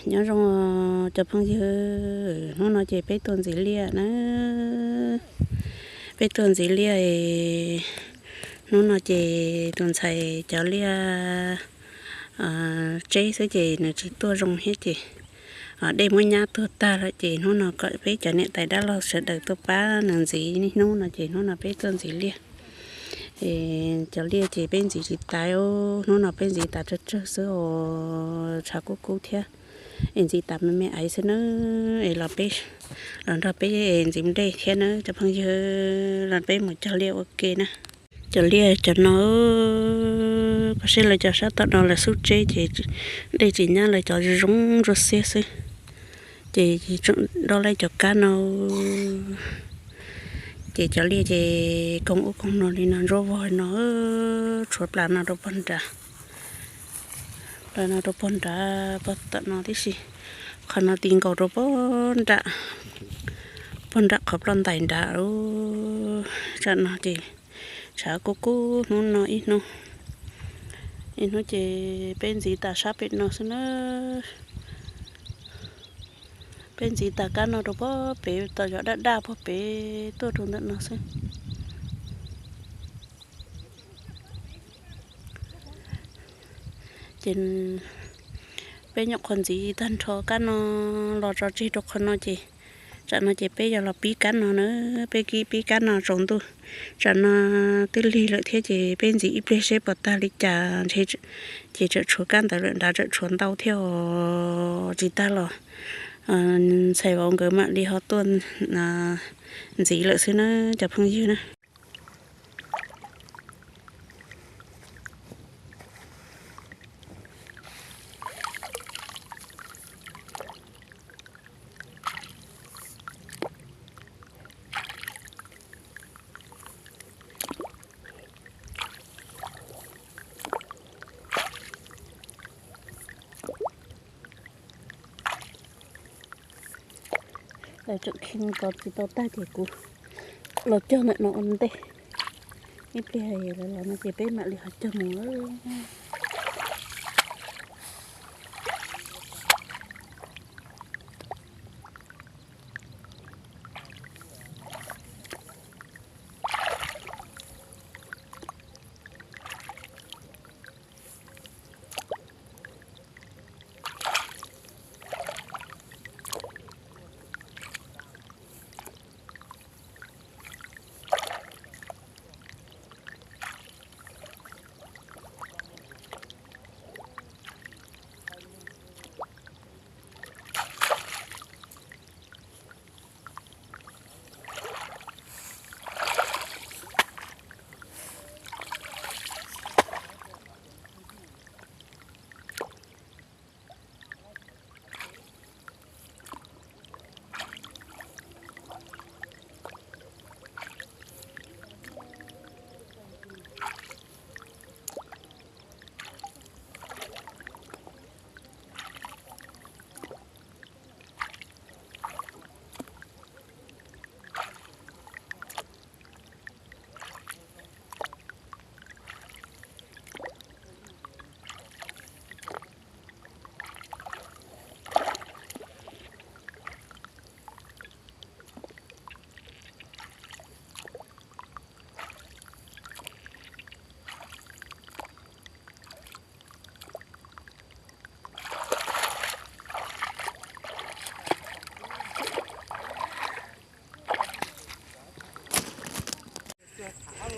Nyob zoo cov phooj ywg, hnub no ces peb tuaj ntxiv liaj na. Peb tuaj ntxiv liaj, hnub no ces tus ntxhais cov liaj tseb xwb ces nws tsis tuaj zoo thiab ces dej muab nyab tuag tag lawm ces hnub no kom peb cov niam tais dab laug sawv daws tuaj pab nws ntxiv niaj hnub no ces hnub no peb tuaj ntxiv liaj. Cov liaj ces peb ntxiv tsis tas, hnub no peb ntxiv tas tsawg tsawg xwb os, tshav kub kub thiab. Es ntxiv tas me me aiv xwb na, es los peb, los nrog peb ntxiv dej thiab na cov phooj ywg, los peb mus cog liaj ua ke na. Cov liaj cov no, pab seb lawv cov sab tom no lawv xub tseb ces dej tsis nyab lawv cov zoo ntsuab xiab xwb. Ces tseem dob lawv cov kab no, ces cov liaj ces koog ub koog no li no ntsuab vog no, tshuav plas no rau pog nrad, plas no rau pog nrad pog tom no tib si, qhov no ti nkaus rau pog nram, pog nram qhov ploj ntais nrad. Tsam no ces tshav kub kub hnub no ib hnub, ib hnub ces peb ntxiv tas sab pem no xwb na. Peb ntxiv tas kab no rau pog pem tom zov daj daj pog pem tuaj rau ntawm no xwb. Ces peb nyuam qhuav ntxiv tag nrho kab no los tso tseg rau qhov no ces tsam no ces peb yuav los pib kab no na, peb pib kab no tsaus ntuj. Tsam no twb lig lawm thiab ces peb ntxiv ib pliag seb puas tag li cas, ces tseem tshuav kab ntawd lawm nrad tseem tshuav ntau thiab os. Tsis tag los ntxhais vauv nkawd mam li ho tuaj ntxiv lawm xwb na cov phooj ywg na. Lawv tseem khi tov tsis tau tag ces kuv los cog ntawm no ua ntej. Ib pliag lawv los no ces peb mam li ho cog mus.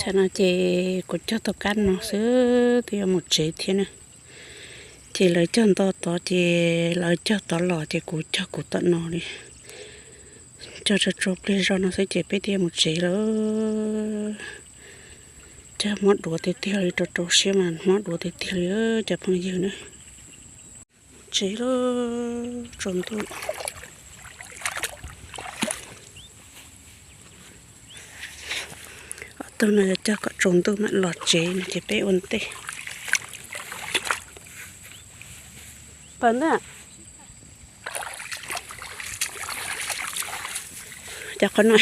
Tsam no ces kuv cog tau kab no xwb twb yuav mus tsev thiab na. Ces lawv cog nto tod ces lawv cog tod los ces kuv cog kuv tom no li. Cog tso tso pliag zog no xwb ces peb twb yuav mus tsev lawm. Cog mob duav tiag tiag li, rau rau siab mas mob duav tiag tiag li cov phooj ywg na. Tsev lawm, tsaus ntuj. Ob tug no yog cog kom tsaus ntuj mam los tsev no ces peb ua ntej. Pawg ntag. Cov qhov no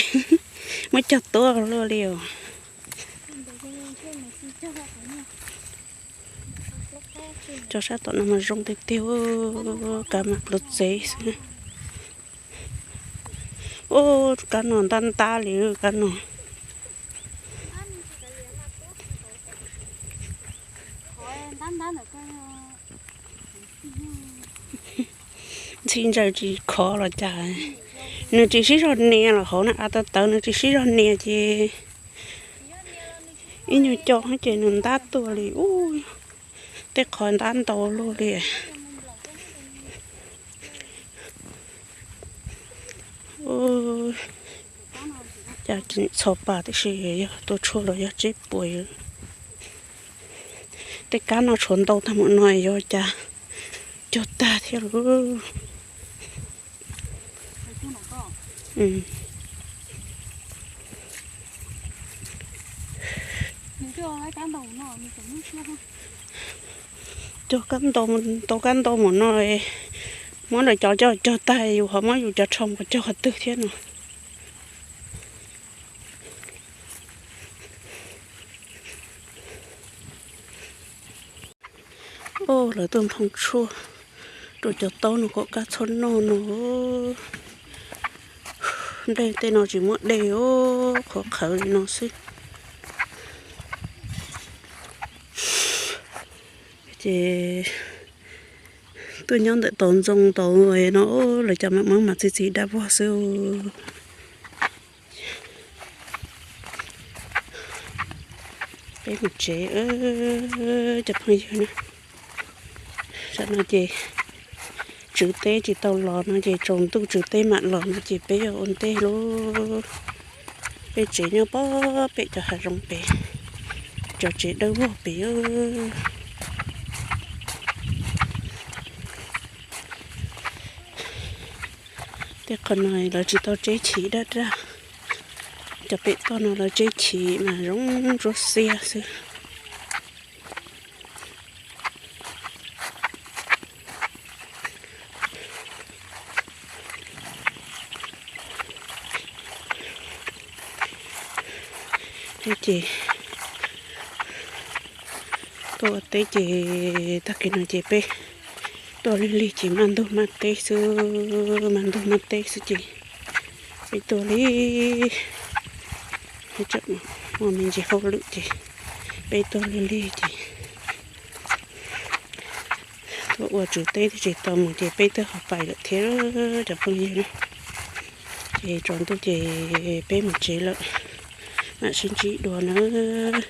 muab cog tuab luaj li os. Cov sab tom no mas zoo tiag tiag, kav mas pluav txev xwb. Ub, kab no ntab ntab li kab no. Ntxhi ntsaws tsis khov los cas, nws tsis sib zog nias los hauv na, av tawv tawv nws tsis sib zog nias ces ib nyuag co ces nws ntab tuaj li ub. Tej qhov ntab ntau luaj li. Cas txhos pas tiam sis yog tua tshuaj los yog tseb puas. Tej kab no tshuav ntau tag mus no yog cas cog tag thiab lauj. Cog kab ntau, tau kab ntau mus no, muab lawv cov cog cog tag yus ho muab yus cov rho mus cog qhov twg thiab no. Lawv tuaj nphoo tshuaj rau cov taub no kom kab txhob noj no. Nplej tej no tsis muaj dej os, qhuav qhawv li no xwb. Ces tuaj nyob ntawm tau ntxoo tau no, lawv cov mam muab mas txi txiv dab vog xwb. Peb mus tsev cov phooj ywg na. Tam no ces tswv teb tsis tau los no ces tsaus ntuj tswv teb mam los no ces peb yuav ua ntej lauj. Peb tsev nyob pob pem cov hav zoov pem, cov tsev dawb vog pem. Tej qhov no lawv tsis tau tseb chiv dab dab. Cov pem toj no lawv tseb chiv mas zoo ntsuab xiab xwb. Ces tuaj ua teb ces tag kis no ces peb tuaj lig lig ces maj ntug maj teb xwb, maj ntug maj teb xwb ces peb tuaj lig, muaj me ntsis hauj lwm ces peb tuaj lig lig ces tuaj ua tswv teb twb tsis tau mus ces peb twb ho pais lawm thiab cov phooj ywg na. Ces tsaus ntuj ces peb mus tsev lawm, mam sib ntsib dua nawb.